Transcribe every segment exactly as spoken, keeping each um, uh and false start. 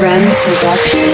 Rem Production.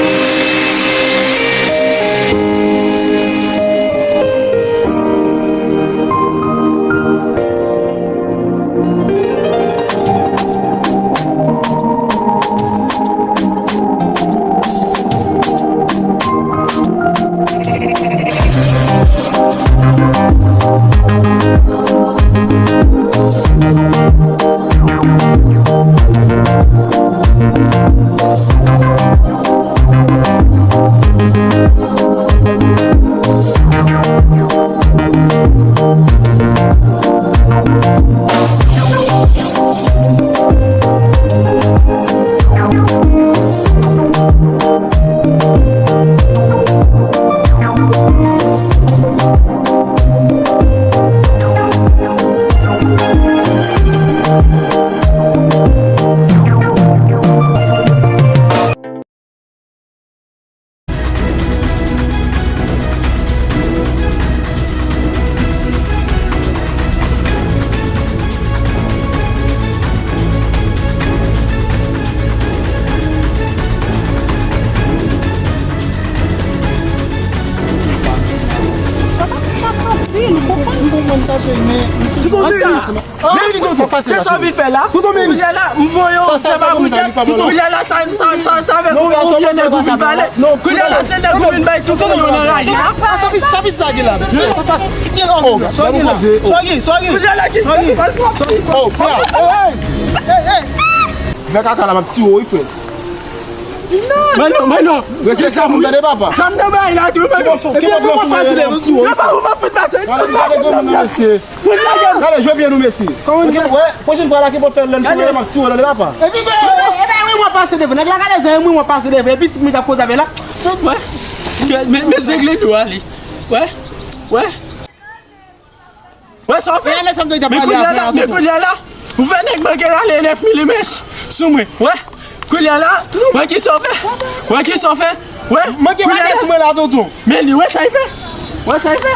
Ti konn vini. Men li gon fò pase. Se sa w vin fè la? Kounye a la, m voye w, se pa pou tèt. Kounye a la, sa, sa, sa, sa avèk ou, ou vye nèg ou vin pale. Kounye a la, se nèg ou vin bay tou fò nou nan raje a. Sa pit, sa pit sa gen la. Sa pa gen anpil. Sa gen la. Sa gen, sa gen. Kounye a la, ki sa ki pral fò? Oh, pè. Hey, hey. Hey, hey. Vè kaka la, m ap tiye w, wi, frè. Mano, mano. Respekte moun, tande, papa. Sa m nan bay la tou, mano. Ki bò fò, ki bò fò fò, m ap tiye w, wi, frè. Gade, gade, gade, gade, mesye. Gade, jwe byen nou, mesye. Kòman nou fè? Wè, pwochèn fwa la ki pou fè lè n fè, m ap tiye w, tande, papa. Epi, e, e, e, wi, mwen pase devan. Nèg la gade zan, wi, mwen pase devan. Epi, ti m t ap koze avè la. Wè. Men, men, men, zègle dou a li. Wè. Wè. Wè sa w fè? Men kounye a la, men kounye a la, ou fè nèg manke rale nèf milimèch sou mwen. Wè. Kounye a la, wè ki sa w fè? Wè ki sa w fè? Wè. Manke rale sou mwen la, tonton. Men li, wè sa l fè? Wè sa l fè?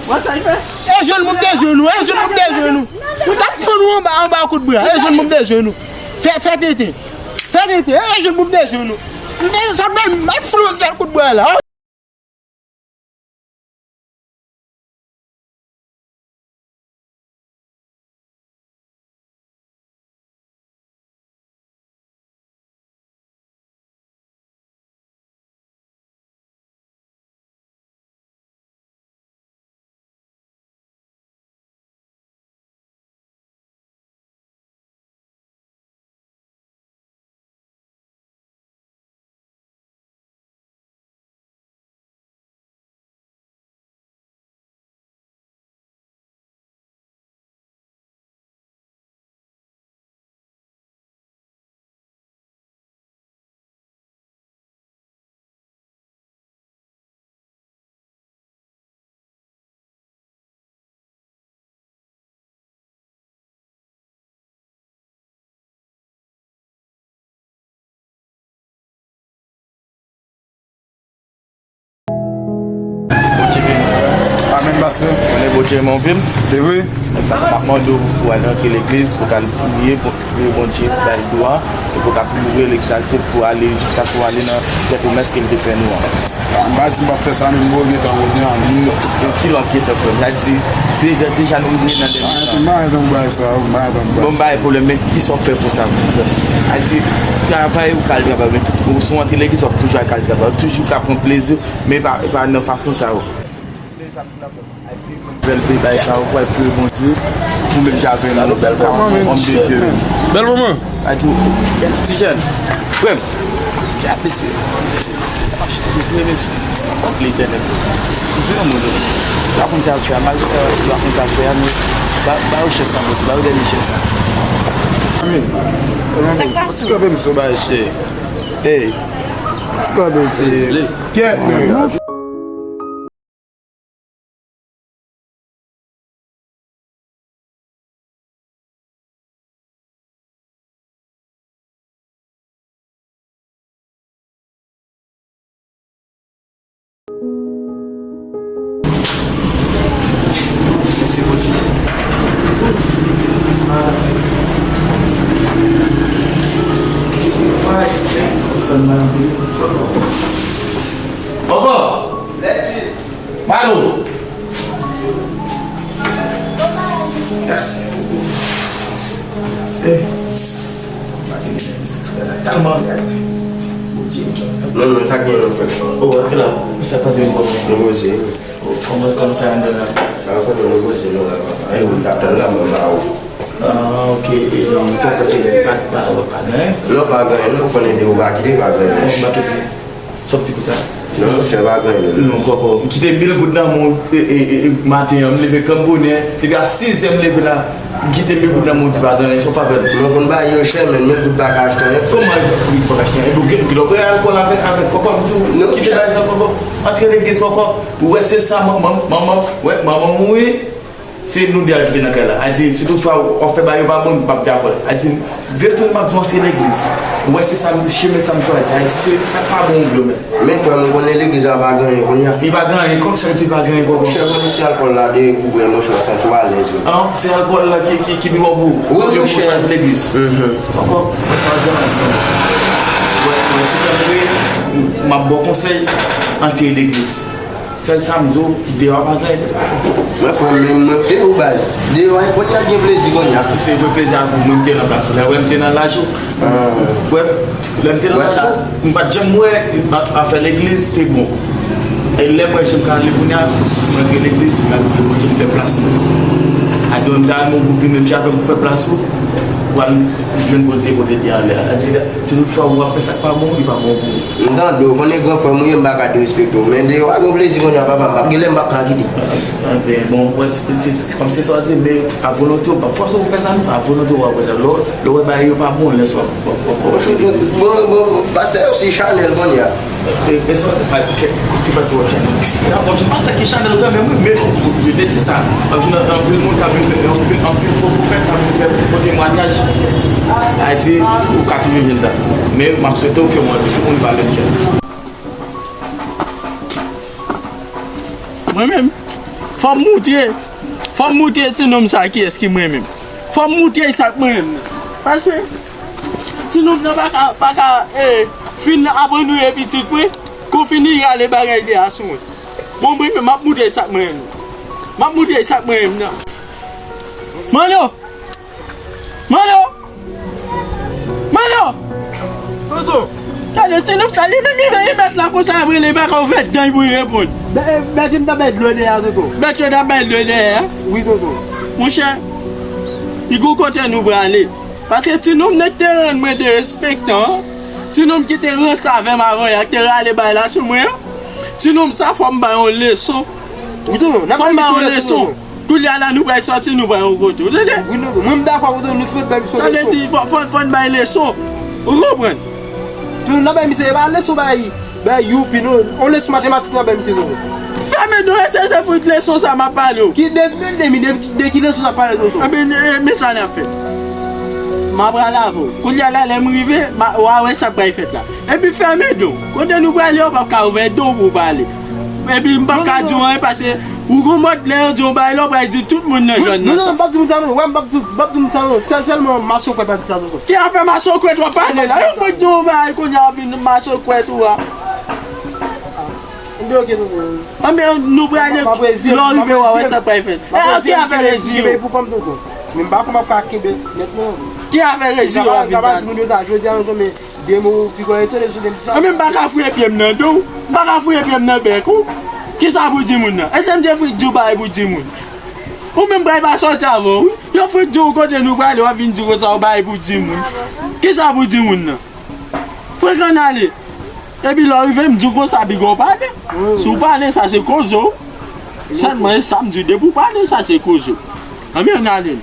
Wè sa l fè? E jwenn moun te jwenn ou, e jwenn moun te jwenn ou. Ou t ap fann ou anba, anba kout bra. E jwenn moun te jwenn ou. Fè, fè tenten. Fè tenten. E jwenn moun te jwenn ou. Men sa, men, men flou sèl kout bra la. Bondye beni w, frè. Amèn, pastè. Konnen Bondye renmen w anpil. E wi. Se pou sa m ap mande w pou w al rantre legliz, pou w al priye, pou w priye Bondye, bay glwa, e pou w ka priye l, egzalte, pou w ale jiskaske w ale nan tè pwomès ke l te fè nou an. M pa di m p ap fè sa, men m gentan konnen an. Ki lòt ki te fè? Sa di, deja, deja nou rive nan dènye tan. M pa renmen bagay sa yo, m pa renmen bagay sa yo. Bon, m pa gen pwoblèm, men kisa w fè pou sa, frè? Sa di, travay ou ka al travay, men tout, ou sou antre legliz, w ap toujou al travay, w ap toujou ka pran plezi, men pa, pa nan fason sa yo. Bèl bagay sa, ou pral priye Bondye. Ou menm jan avè nou, bèl moman, men, òm de Dye. Bèl moman. A di, ti jèn, frè m. Fè apresye. Fè mesye. Letènèl. Di yon mo non. Ou pa konn sa w ap fè a, malgre sa w ap fè a, men ba, ba yo chans la, ba yo dènye chans la. Amen. Ti kanpe m sou bagay chè. Hey. Ti kanpe chè. Kèt, men. Eh, fatige, men, se sou la, talman gad. Bondye, non, non, sa gen, non, frè. Oh, ok, la. Sa pase, bon. Nou poze. Oh, kòman, kòman sa ande la? Ah, kote nou poze, nou la, papa. Ay, ou t ap tann la, mwen ba ou. Ah, ok. E, sa pase, pa, pa, pa, pa, non? Non, pa gen, non, konnen de ou pa kite, pa gen. Oh, pa kite. Sa w di konsa? Non, monchè, pa gen anyen. Non, kòkò. M kite mil goud nan men w, e, e, e, e, maten an, m leve kanm bonè, depi a sis zè m leve la, m kite mil goud nan men w, di pa gen anyen, se yon favè. Mwen konn bagay yo chè, men mil goud pa ka achte anyen, frè. Kòman mil goud pa ka achte anyen? Epi w gen, gen lòt bagay alkòl avèk, avèk kòkò, m di w, non, kite bagay sa, kòkò. Antre legliz, kòkò. Ou wè se sa, manman, manman, wè, manman mouri. Se nou de a ki te nan kay la. A di, si toutfwa w ap fè bagay yo pa bon, m p ap dakò. A di, vire tounen, m ap di w antre legliz. Ou wè se sa, chemen sa m chwazi. A di, se sa k pa bon, ou vle w mèt. Men frè m, ou konnen legliz la pa gen anyen kounye a. Li pa gen anyen, kòk sa di pa gen anyen kòk. Monchè, konnen ti alkòl la de kouvè, monchè, w ap santi w alèz wi. An, se alkòl la ki, ki, ki pi bon pou ou. Wi, monchè. Ou chwazi legliz. Kòk, mwen sa w di a, m a di non. Wè, wè, ti frè m vre, m ap ba w konsèy, antre legliz. Sèl sa m di w, deyò a pa gen anyen. Mwen frè m, men mwen deyò baz. Deyò a, kounye a gen plezi kounye a. Se vre plezi a pou mwen, m te nan plas ou. Lè w wè m te nan laj ou. Wè, lè m te nan laj ou, m pa t janm wè a-, afè legliz te bon. E lè m wè jan m ka ale kounye a, m rantre legliz, m al priye Bondye, m fè plas mwen. A di, m ta renmen w pou vin menm jan avè m pou fè plas ou, pou al jwenn Bondye kote l ye anlè a. A di, si toutfwa w ap fè sa k pa bon, li pa bon pou ou. M tande w, konnen gran frè m ou ye, m pa ka derespekte w. Men deyò a gen yon plezi kounye a, papa, m p ap gen lè m p ap ka kite. Anben, bon, wè, se, se, se kòm se sa w di, men a volonte w, m p ap fòse w fè sa non, a volonte w w ap wè sa. Lè w, lè w wè bagay yo pa bon, lè sa w ap, w ap, w ap, w ap. Bon, bon, bon, pastè yo se Chanèl kounye a. E, e sa, pa, ki, ki pastè w ap Chanèl? Bon, se pastè ki Chanèl kanmenm, wi, men, m te di sa. Anpil, anpil moun k ap vin, anpil, anpil fo pwofèt k ap vin fè fo temwayaj. A di, ou ka toujou jwenn sa. Men, m ap swete w ke w antre tout moun pa menm jan. Mwen menm, fò m moutre, fò m moutre ti nonm sa kiyès ki mwen menm. Fò m moutre sa k mwen menm nan. Paske ti nonm nan pa ka, pa ka, eh, fin abandone pitit mwen, kon fini rale bagay li a sou mwen. Bon, mwen menm, m ap moutre sa k mwen menm nan. M ap moutre sa k mwen menm nan. Manno! Manno! Manno! Toto! Gade, ti nonm sa, li menm li, li mèt la konsa, apre li pa ka ouvè dan pou li reponn. Bè, eh, bèt yo ta bay dlo dèyè a, Toto. Bèt yo ta bay dlo dèyè a? Wi, Toto. Monchè, li gon kote nou prale. Paske ti nonm nan ki te rann mwen derespektan an, ti nonm ki te ranse avè m avan yè, ki te rale bay la sou mwen an, ti nonm sa, fò m ba yon leson. Wi, Toto, n ap fè yon leson. Kounye a la, nou pral sòti, nou pral yon kote. Ou tande? Wi, non, mwen m dakò, Toto, nou sipòte bay misye leson. Sa vle di, fò, fò, fò n bay leson. Ou konprann? Toto, n ap bay misye, e pa leson bay, bay youpi, non. On leson matematik n ap bay misye, Toto. Fèmen non, e se, se fout leson sa m ap pale w. Ki de, de, de, de, de ki leson sa pale, Toto? Anben, e, men sa n ap fè. M ap pral avè w. Kounye a la, lè m rive, w a wè sa k pral fèt la. Epi fèmen do w. Kote nou prale, w p ap ka ouvè do w pou w pale. Epi m p ap ka di w anyen paske ou gon mòd lè yo di yon bagay la, w pral di tout moun nan zòn nan sa. Non, non, m p ap di moun sa non. Wè, m p ap di, m p ap di moun sa non. Sèl, sèlman masokwèt m ap di sa tonton. Ki afè masokwèt w ap pale la? Yo fèk di yon bagay kounye a w ap vin masokwèt ou a. Anben, ok, tonton. Anben, nou prale, lè w rive w a wè sa k pral fèt. E, ki afè rezi yo? Men m pa konn m ap ka kenbe nèt non. Ki afè rezi yo ap vin pale? Di moun yo sa, jodi a nou tonbe. Demo, piko etone sou demo sa. Anben, m pa ka fouye pye m nan do w. M pa ka fouye pye m nan bèk ou. Kisa pou di moun nan? Èske m te fouye di w bagay pou di moun? Ou menm pral pa sòti avè w, wi. Yo fouye di w kote nou prale, w ap vin di konsa w bagay pou di moun. Kisa pou di moun nan? Frekan ale. Epi lè w rive, m di w konsa, piga w pale. Si w pale, sa se koze w. Sèlman, e sa m di w, depi w pale, sa se koze w. Anben, ann ale.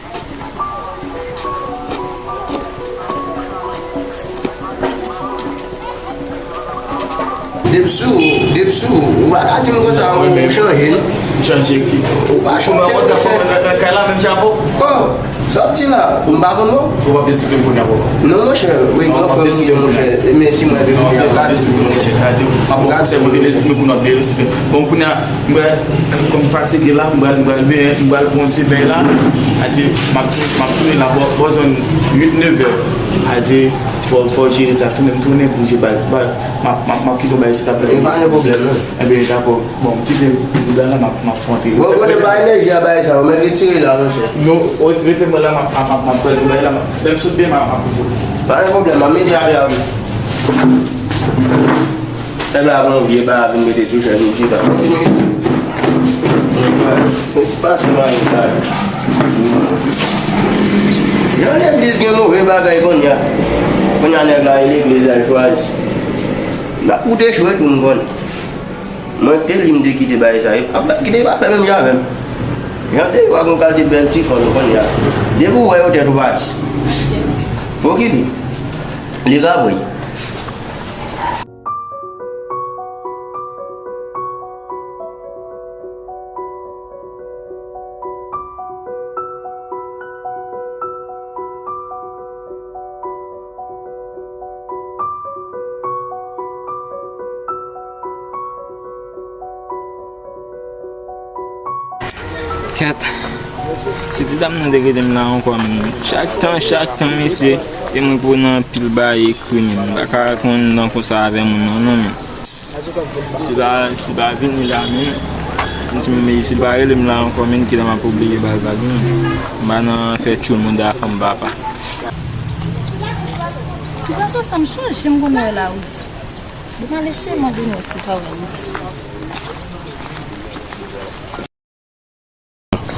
Depi sou, depi sou, ou pa ka di m konsa, ou chanje, non? Chanje ki? Ou pa chanje, monchè. Nan kay la, menm jan avè w. Kò, sa w di la, m pa konn non. Ou p ap derespekte m kounye a, papa. Non, monchè, wi, gran frè m ou ye, monchè. Men si mwen vin kounye a, m pa derespekte w, monchè. M ap ba w konsèy, mwen te vle di, men kounye a w ap derespekte m. Bon, kounye a, m pral, kòm m fatige la, m pral, m pral benyen, m pral pran yon ti beny la. A di, m ap tou-, m ap tounen la, bò, bò zòn uit, nevè. A di, Fò, fò w jere sa tou, men m tounen pou m jere bal, bal, m ap, m ap, m ap kite w bay sou tab la. E pa gen pwoblèm, non. Enben, dakò. Bon, m kite m la, m ap, m ap fè yon ti. Bon, konnen pa enèji a bay sa, ou mèt retire la, monchè. Non, rete mwen la, m ap, m ap, m ap, m ap pral bay la, m ap, lè m sot byen, m ap, m ap. Pa gen pwoblèm, m ap mete ale avè. Nèg la pran vye ba vin mete tou chè nou chita. Pase mari sa. Jan legliz gen move bagay konnya. Konnya nèg la e legliz la chwazi. N ap koute chwe tou m konnen. Mwen te li m te kite bagay sa. E pa fè, kite pa fè menm jan avè m. Jan te yo a gon kalite bèl ti fanm konnya. Depi w wè yo tèt ou pati. Okipe. Li ka voye. Kèt. Se ti dam nan te rele m la ankò, men chak tan, chak tan, mesye, e mwen pou nan anpil bagay ekri, men m pa ka konn nan konsa avè moun nan, non, men. Se pa, se pa vini la, men. M di, men si l pa rele m la ankò, men ki lè m ap obliye ba l vag, non. M pa nan fè tchoul moun da fanm papa. Ti gason sa m chanje m konn wè la, wi. Bon, m al eseye mande non si l pa wè, wi.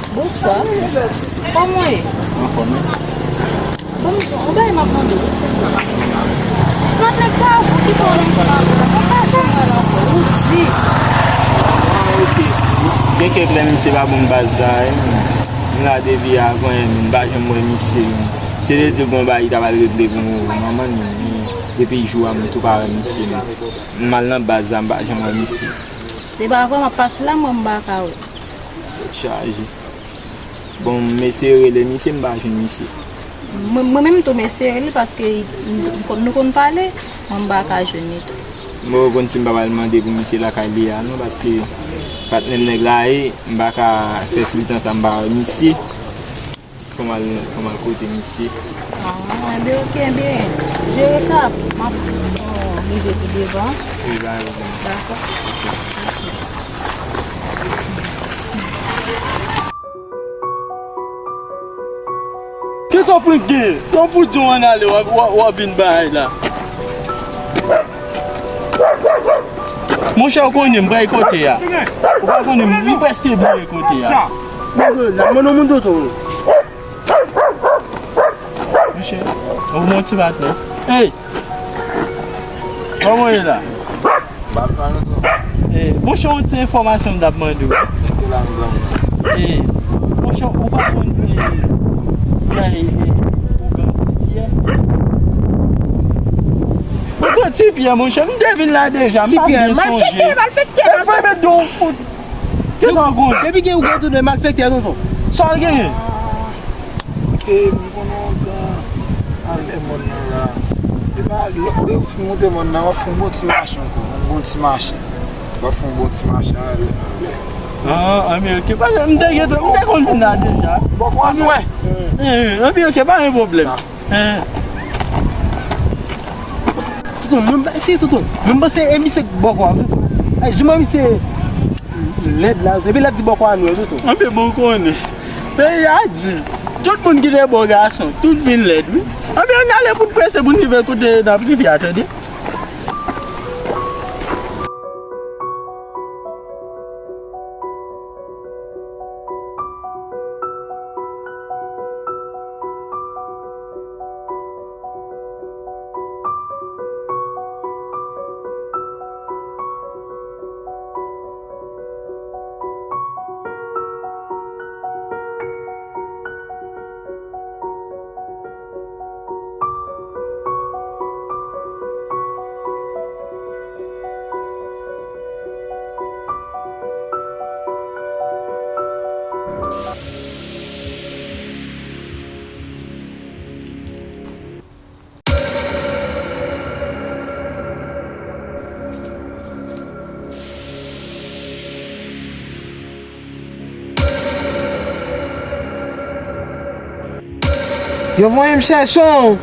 Bonswa. Kòman w ye? Anfòm wi. Bon, yon bagay m ap mande w. Smat nèg sa a, ou ki fè w nan smat la? Mwen pa janm wè l ankò. Ou di. Ah, ok. Gen kèk lè misye pa ban m baz la, wi. M la depi avan yè, m pa janm wè misye. Se te di l gon bagay li ta pral regle pou manman l, men depi jou a, m tou pa wè misye, men. M al nan baz la, m pa janm wè misye. Se pa vre, m ap pase la, mwen m pa ka wè. Tèt chaje. Bon, m eseye rele misye, m pa jwenn misye. Mwen, mwen menm tou, m eseye rele l paske m, m konn, nou konn pale, mwen m pa ka jwenn li tou. Mwen konn si m pa pral mande pou misye lakay li a non, paske patnè m nèg la ye, m pa ka fè tout tan sa m pa wè misye. Fò m al, fò m al kote misye. Ah, enben, ok, enben, jere sa, m ap, oh, rive pi devan. Wi, pa gen pwoblèm. Dakò. Kisa w frenk genyen? Yon fout di w ann ale, w ap, w ap, w ap vin bay la. Monchè, ou konnen m pral kote a. Ou pa konnen m, m prèske bliye kote a. Mwen, mwen, mwen, mwen, Monchè, ou bon ti patnè. Ey! Kòman w ye la? M pa fè anyen, tonton. Ey, monchè, yon ti enfòmasyon m t ap mande w. Sa k te la, m blan. Ey, monchè, ou pa konn, ey, ey, ey, ougan Ti Pyè? Ougan Ti Pyè, monchè, m te vin la deja, m pa byen sonje. Ti Pyè, malfektè, malfektè, malfektè. Fè mèt de w fout. Kisa w konn? Depi gen ougan, tout malfektè, tonton. Sa w genyen? Ok, m konnen w gen anlè mòn nan la. Epa, lè w fin moute mòn nan, w ap fè yon bon ti mache ankò. Yon bon ti mache. W ap fè yon bon ti mache anlè, anlè. Ah, anben, ok. Paske m te gentan, m te konn vin la deja. Bòkò a nwè. Eh, anben, ok, pa gen pwoblèm. Eh. Tonton, mwen pa eseye, tonton. Mwen panse e misye k bòkò a, tonton. Ay, jan misye lèd la, epi l ap di bòkò a nwè, tonton. Anben, bon, konnen. Peyi a di, tout moun ki te bon gason, tout vin lèd, wi. Anben, ann ale pou n prese pou n rive kote n ap rive a, tande. Yo voye m chèche w.